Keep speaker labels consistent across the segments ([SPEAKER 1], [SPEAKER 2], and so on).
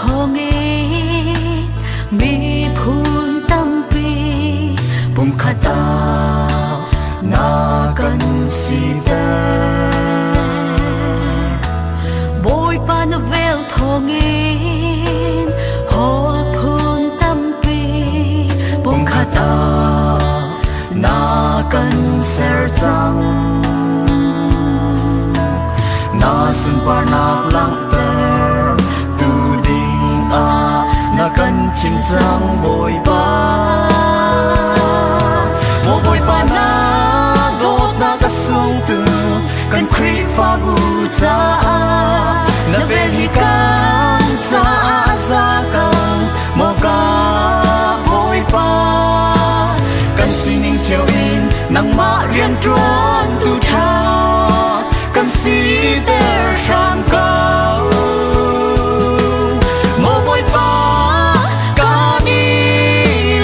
[SPEAKER 1] thawngin miphun tampi pumkhat ah na kan siter. Bawipa na vel thawngin holh phun tampi pumkhat ah na kan ser cang. Na sunparnak langhter tu ding ah na kan thim cang Bawipa. Maw Bawipa na dawtnak a sungtu kan Khrihfabu caah na vel hi kan caah za ko maw ka Bawipa kan sining cio in nangmah rianṭuan tu ṭha kan siter hram ko. Maw Bawipa kan i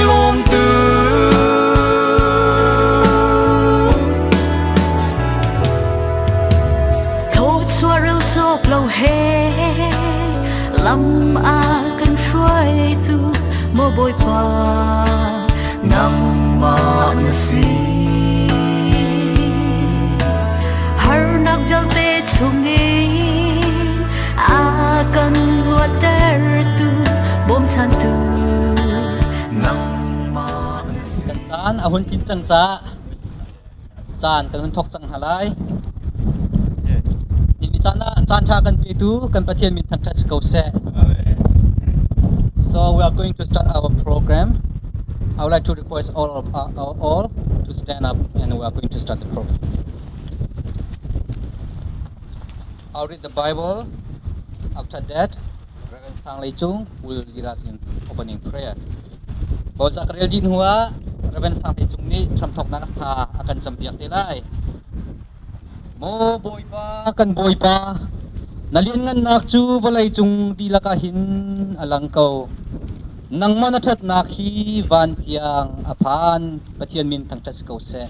[SPEAKER 1] lawm tu. Thawchuah cawk lo he lam a kan hruaitu maw Bawipa nangmah na si. Harnak vialte chungin a kan luattertu bawmchantu nangmah na si.
[SPEAKER 2] Kan caan a hun tlin cang caah caan kan hun thawk cang hna lai. Ni caan ah caan ṭha kan petu kan Pathian min thangṭhat si ko seh. So we are going to start our program. I would like to request all of all to stand up and we are going to start the program. I'll read the Bible. After that, Reverend Sang Lei Cung will lead us in opening prayer. Bawipa ka rel dih hnuah Reverend Sang Hlei Cung nih hramthawknak hna a kan campiak te lai. Maw Bawipa, kan Bawipa, na lianngannak cu vawlei cung dihlak ah hin a lang ko. Nangmah na ṭhatnak hi van tiang a phan. Pathian min thangṭhat si ko seh.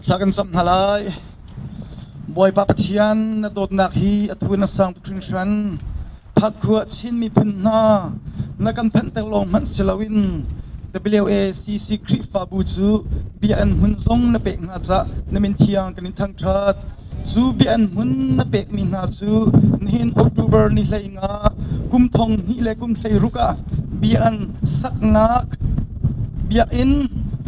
[SPEAKER 3] Thla kan cam hna lai. Bawipa Pathian, na dawtnak hi atu na sang tuk hringhran. Phatkhua Chin miphun hna, na kan phanhter lawng hmanh si loin WACC Khrihfabu cu biakinn hmun zong na pek hna cah na min thiang kan in thangṭhat. Cu biakinn hmun na pekmi hna cu nihin October ni 15 kum 2000 le kum 16 ah biakinn saknak biakinn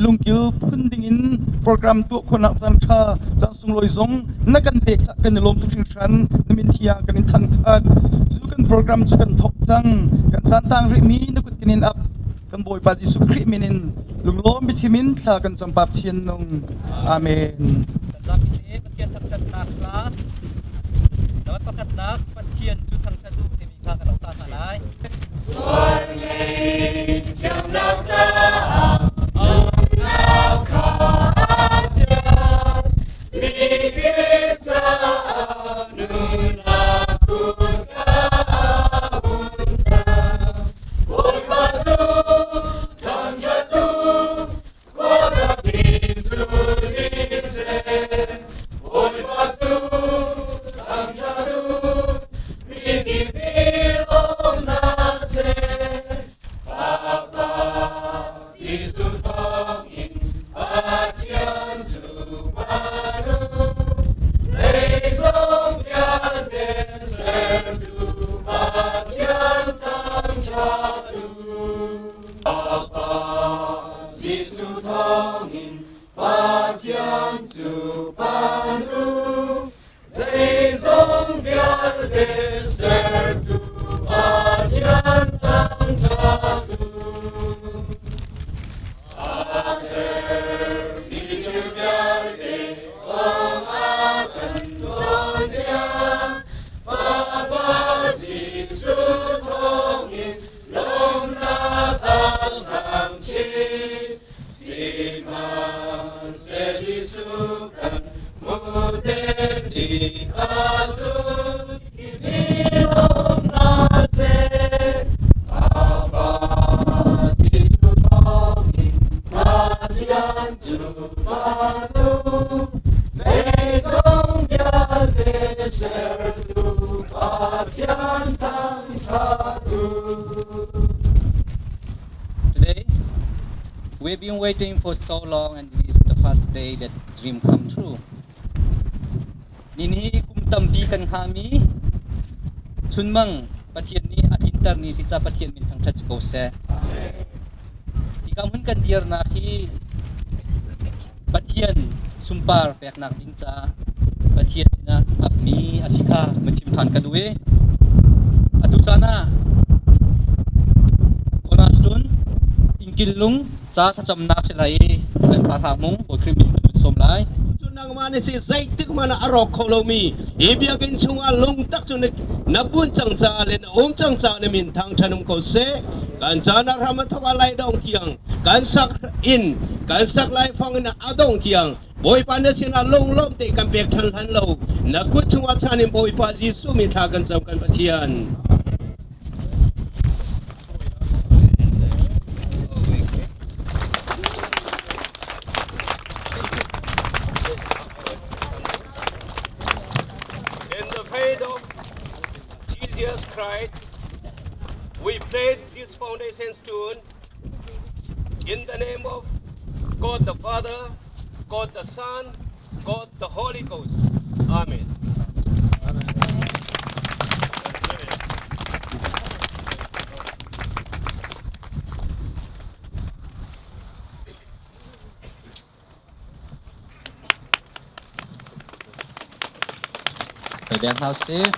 [SPEAKER 3] lungkil phun dingin program tuah khawhnak caan ṭha caan sunglawi zong na kan pek cah kan i lawm tuk hringhran. Na min thiang kan in thangṭhat. Cu kan program cu kan thawk cang. Kan caan tang rihmi na kut kan in ap. Kan Bawipa Jesuh Khrih min in lunglawm biachim in thla kan cam pap chian nung. Amen.
[SPEAKER 2] Kan zapi te Pathian thangṭhatnak hla Damat pakhatnak Pathian cu thangṭhat u timi kha kan rak sa hna lai.
[SPEAKER 4] Sual ngei thiamnak caah nunnak kha a chiah. Mikip caah nunnak kutka a hun cang. Bawipa cu thangṭhat u, khuazapi cu seh. Bawipa cu thangṭhat u, mikip i lawmnak seh. Fapa Jesuh thawngin Pathian cu phan u, zeizong vialte sertu Pathian thangṭhat u. Fapa Jesuh thawngin Pathian cu phan u, zeizong vialte sertu Pathian thangṭhat u. A sermi thil vialte kong a kan cawnpiak. Fapa Jesuh thawngin lawmnak a sang chin. Sihmanhseh Jesuh kan hmuh te tik ahcun hi lawmnak seh. Fapa Jesuh thawngin Pathian cu phan u, zeizong vialte sertu Pathian thangṭhat u.
[SPEAKER 2] We've been waiting for so long and this is the first day that dream come true. Nini kum tampi kan hngahmi chunmang Pathian nih a tlinter ni si ca Pathian min thangṭhat si ko seh. Hika hmun kan dirnak hi Pathian sunpar peknak ding ca Pathian sinah apmi a si kha mun chim ṭhan ka duh i atu caan ah Cornerstone innkil lung ca thlacamnak si lai i kan pha hram mung Bawi Khrih min kan sawm lai.
[SPEAKER 5] Cu nangmah na si zeitik hmanh ah a rawk kho lomi hi biakinn chungah lungtak cu na bunh cang caah le na um cang caah na min thangṭhan um ko seh. Kan caan ah ram a thawk ah lai dong tiang kan sak in kan sak lai fang in a dong tiang Bawipa na sinah lunglawm te kan pek ṭhan hlan lo na kut chungah chan in Bawipa Jesuh min thla kan cam kan Pathian. In the faith of Jesus Christ, we place this foundation stone in the name of God the Father, God the Son, God the Holy Ghost. Amen.
[SPEAKER 2] Beng hna sih.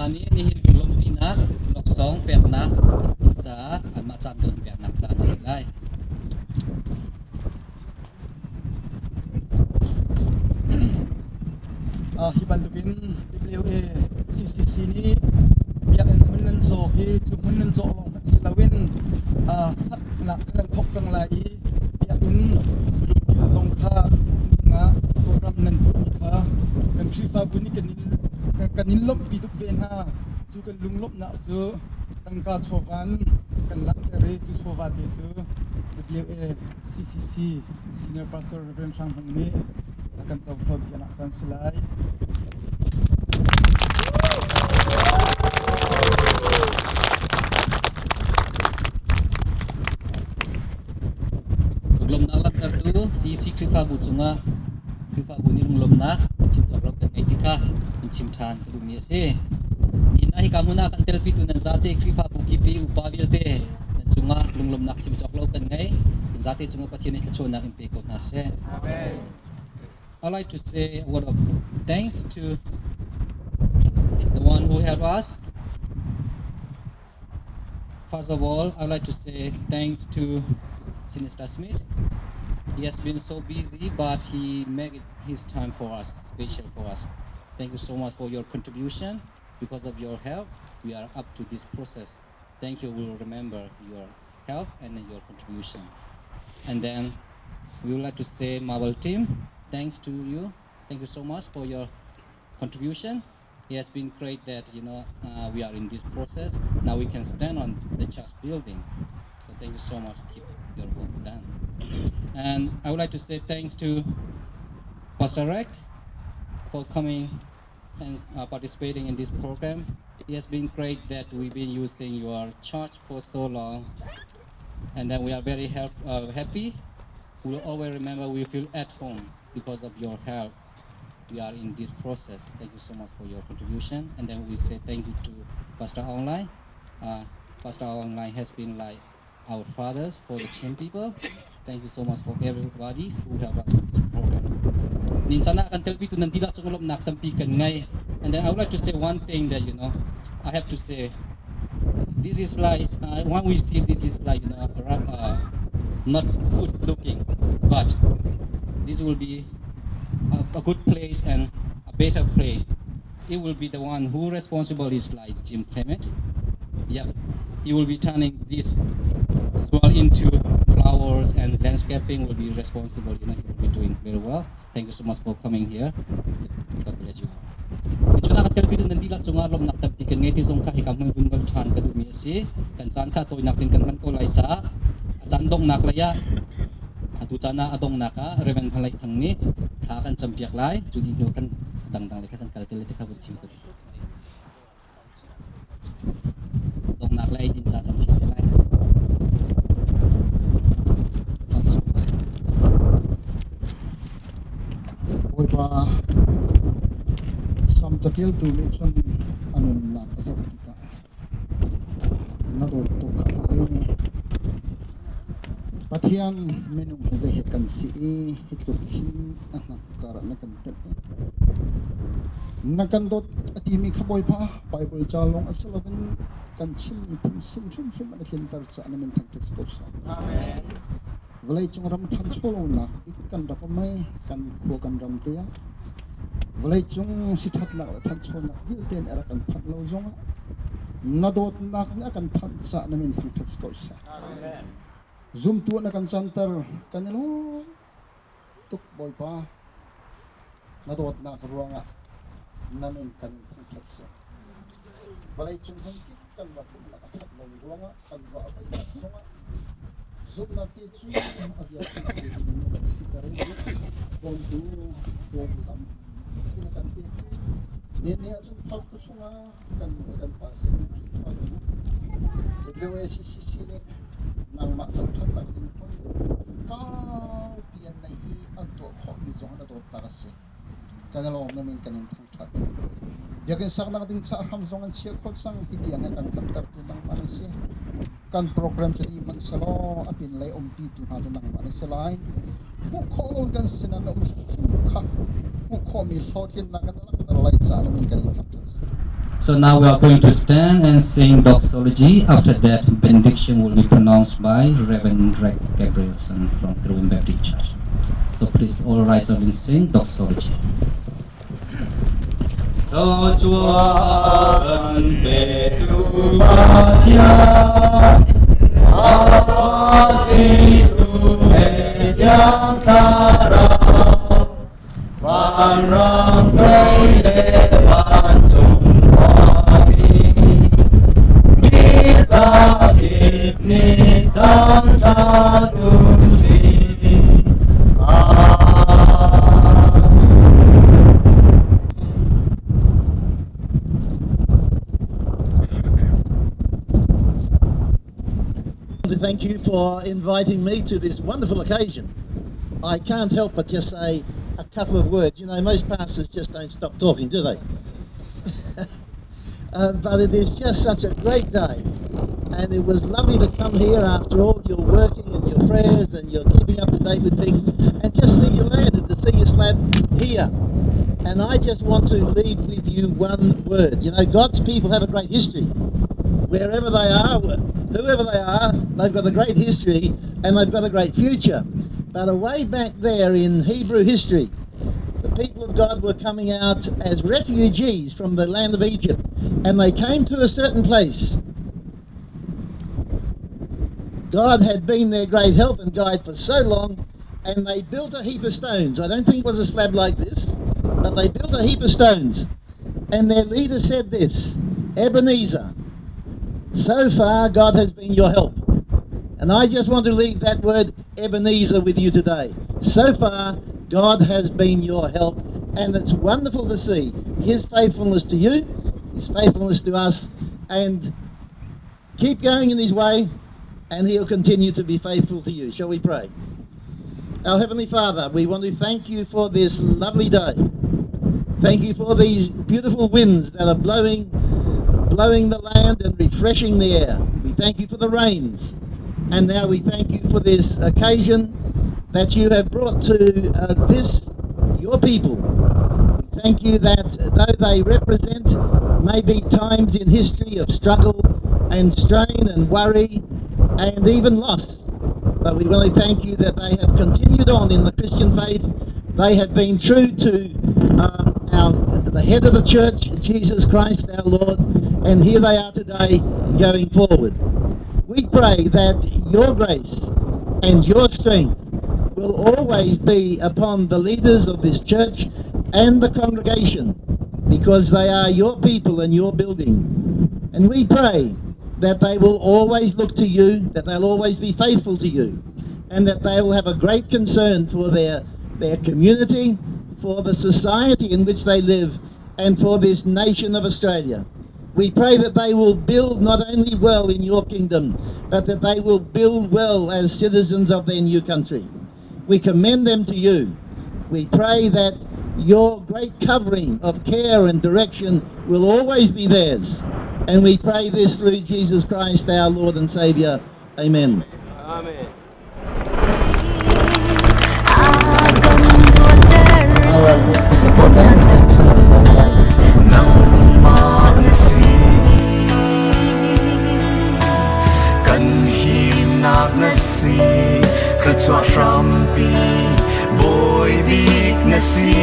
[SPEAKER 2] Anmah nih nihin lunglawmhpinak laksawng peknak caah anmah caan kan peknak caan a si lai.
[SPEAKER 3] Hi bantukin WA CCC nih biakinn hmun nan cawk hi cu hmun nan cawk lawng hmanh si loin saknak kha nan thawk cang lai i biakinn lungkil zong kha ah program nan tuahmi kha kan Khrihfabu nih kan in lawmhpi tuk ve hna. Cu kan lunglawmhnak cu tangka chawva in kan langhter i cu chawva te cu WA CCC Senior Pastor Rev. Hrang Hmung nih a kan cohlan tiah caan si lai.
[SPEAKER 2] Lunglawmhnak langhtertu CC Khrihfabu cungah Khrihfabu nih lunglawmhnak chim cawk lo kan ngei ti kha in chim ṭhan ka duhmi a si. Nihin ah hika hmun ah kan telpitu nan zate Khrihfabu kip i upa vialte nan cungah lunglawmhnak chim cawk lo kan ngei. Nan zate cungah Pathian nih thluachuahnak in pe ko hna seh. Amen. I'd like to say a word of thanks to the one who helped us. First of all, I'd like to say thanks to Sinister Smith. He has been so busy, but he made his time for us, special for us. Thank you so much for your contribution. Because of your help, we are up to this process. Thank you. We will remember your help and your contribution. And then we would like to say, Marvel team, thanks to you. Thank you so much for your contribution. It has been great that we are in this process. Now we can stand on the church building. So thank you so much. Keep your work done. And I would like to say thanks to Pastor Reck for coming and participating in this program. It has been great that we've been using your church for so long, and then we are very happy. We will always remember we feel at home because of your help. We are in this process. Thank you so much for your contribution. And then we say thank you to Pastor Online. Pastor Online has been like our fathers for the Chin people. Thank you so much for everybody who helped us in this program. Nihin ah kan telpi tu nan dihlak cung lawmhnak tampi kan ngei. And then I would like to say one thing that I have to say this is like when we see this is like not good looking, but this will be a good place and a better place. It will be the one who responsible is like Jim Clement. Yep, he will be turning this soil into flowers and landscaping will be responsible. He will be doing very well. Thank you so much for coming here. God bless you all. Cun a kan telpi nan dihlak cungah lawmhnak tampi kan ngei ti zong kha hika hmun vun nolh ṭhan ka duhmi a si. Kan caan kha tawinak in kan hman ko lai caah a caan donghnak lei ah atu caan ah a donghnak ah Reverend Phalai Thang nih thla kan campiak lai. Cu dih hnu kan dangdang lei kha kan kal te lai ti kha vun chim ka duh. Donghnak le eidin ca cam chin te lai.
[SPEAKER 6] Bawipa sam catialtu nih cun a nunnak a zoh tikah na dawt tuk kha a hngalh i Pathian minung hi zeihet kan si i hi tluk hin a hnak kar ah na kan telh i na kan dawt a timi kha Bawipa Baibal ca lawng a si loin kan chimmi phung sim hrimhrim an i tlinter caah na min thangṭhat si ko seh. Vawleicung ram ṭhancho lonak bik kan rak um ai kan khua kan ram te ah vawleicung sithatnak le ṭhanchonak vialte nih a rak kan phanh lo zongah na dawtnak nih a kan phanh caah na min thangṭhat si ko seh. Zumtu ah na kan canter kan i lawm tuk Bawipa. Na dawtnak ruangah na min kan in thangṭhat seh. Vawleicung hmunkip kan rak umnak a ṭhat lo ruangah kan ruah a vaihnak zongah zumhnak ti cu a biapi ti in na kan siter i bawmtu bawm lam na kan pek i ni ahcun thawk chungah kan nu le kan pa sin Khrihfabu WACCC nih nangmah thangṭhatnak ding hmun kaupi an neih i an tuah khawhmi zong na dawtnak a si. Kan i lawm na min kan in thangṭhat. Biakinn saknak ding caah hram zong an chiah khawh cang. Hi tiang he kan phanhtertu nangmah na si. Kan program cu dih hmanh selaw a pinlei umpitu hna cu nangmah na si lai. Hmuh khawh lo kan sinah na um hrim kha hmuh khawhmi hlawhtlinnak kan langhter lai caah na min kan in thangṭhat.
[SPEAKER 2] So now we are going to stand and sing doxology. After that, benediction will be pronounced by Reverend Greg Gabrielson from Cherubim Baptist Church. So please all rise up and sing doxology.
[SPEAKER 4] Thluachuah kan petu Pathian, Apa Jesuh he Thiang Thlarau, Vanram toi le vancung khuami, mi zakip nih thangṭhat usih. Amen.
[SPEAKER 7] Thank you for inviting me to this wonderful occasion. I can't help but just say a couple of words. You know, most pastors just don't stop talking, do they? But it is just such a great day. And it was lovely to come here after all your working and your prayers and your keeping up to date with things and just see you land and to see your slab here. And I just want to leave with you one word. You know, God's people have a great history. Wherever they are, whoever they are, they've got a great history and they've got a great future. But away back there in Hebrew history, the people of God were coming out as refugees from the land of Egypt, and they came to a certain place. God had been their great help and guide for so long, and they built a heap of stones. I don't think it was a slab like this, but they built a heap of stones. And their leader said this, Ebenezer, so far God has been your help. And I just want to leave that word Ebenezer with you today. So far, God has been your help, and it's wonderful to see his faithfulness to you, his faithfulness to us, and keep going in his way, and he'll continue to be faithful to you. Shall we pray? Our Heavenly Father, we want to thank you for this lovely day. Thank you for these beautiful winds that are blowing the land and refreshing the air. We thank you for the rains. And now we thank you for this occasion that you have brought to this, your people. We thank you that though they represent maybe times in history of struggle and strain and worry and even loss, but we really thank you that they have continued on in the Christian faith. They have been true to the head of the church, Jesus Christ our Lord, and here they are today going forward. We pray that your grace and your strength will always be upon the leaders of this church and the congregation, because they are your people and your building. And we pray that they will always look to you, that they'll always be faithful to you, and that they will have a great concern for their community, for the society in which they live, and for this nation of Australia. We pray that they will build not only well in your kingdom, but that they will build well as citizens of their new country. We commend them to you. We pray that your great covering of care and direction will always be theirs. And we pray this through Jesus Christ, our Lord and Saviour. Amen.
[SPEAKER 5] Amen.
[SPEAKER 4] Kan himnak na si, thluachuah hrampi bawi bik na si.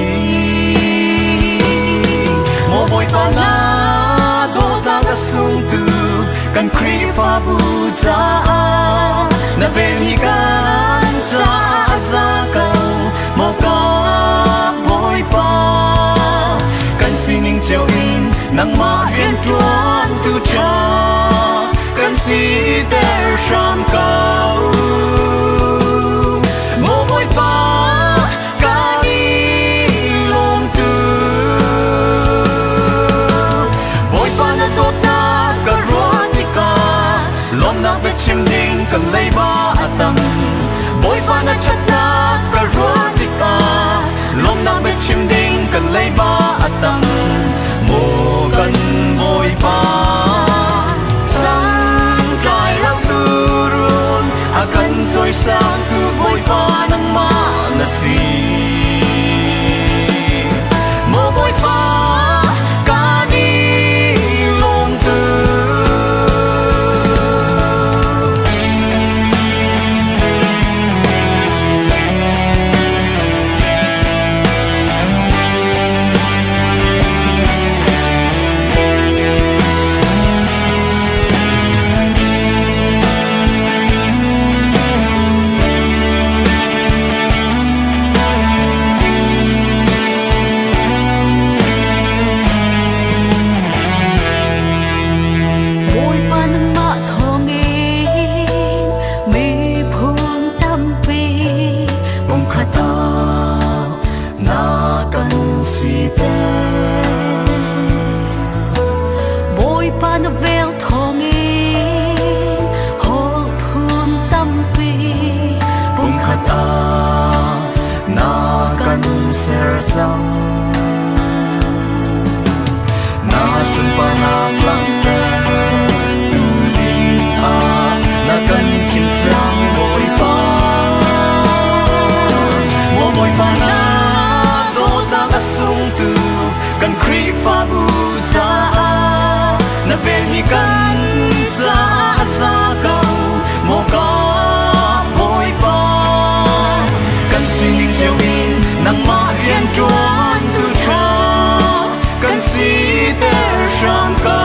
[SPEAKER 4] Maw Bawipa na dawtnak a sung tuk kan Khrihfabu caah na vel hi kan caah a za ko maw ka Bawipa kan sining cio in nangmah rianṭuan tu ṭha kan siter hram ko. Maw Bawipa kan i lawm tuk. Bawipa na dawtnak ka ruah tikah lawmhnak biachim ding ka leiba a tam. Bawipa na ṭhatnak ka ruah tikah lawmhnak biachim ding ka leiba a tam. Maw kan Bawipa santlai lo tu
[SPEAKER 1] Bawipa na vel thawngin holh phun tampi
[SPEAKER 4] Pumkhat ah na kan ser cang. Na sunparnak langhter tu ding ah na kan thim cang, Bawipa. Maw Bawipa, na dawtnak a sung tu kan Khrihfabu caah na vel hi kan caah a za ko. Maw ka Bawipa, kan sining cio in nangmah rianṭuan tu ṭha kan siter hram ko.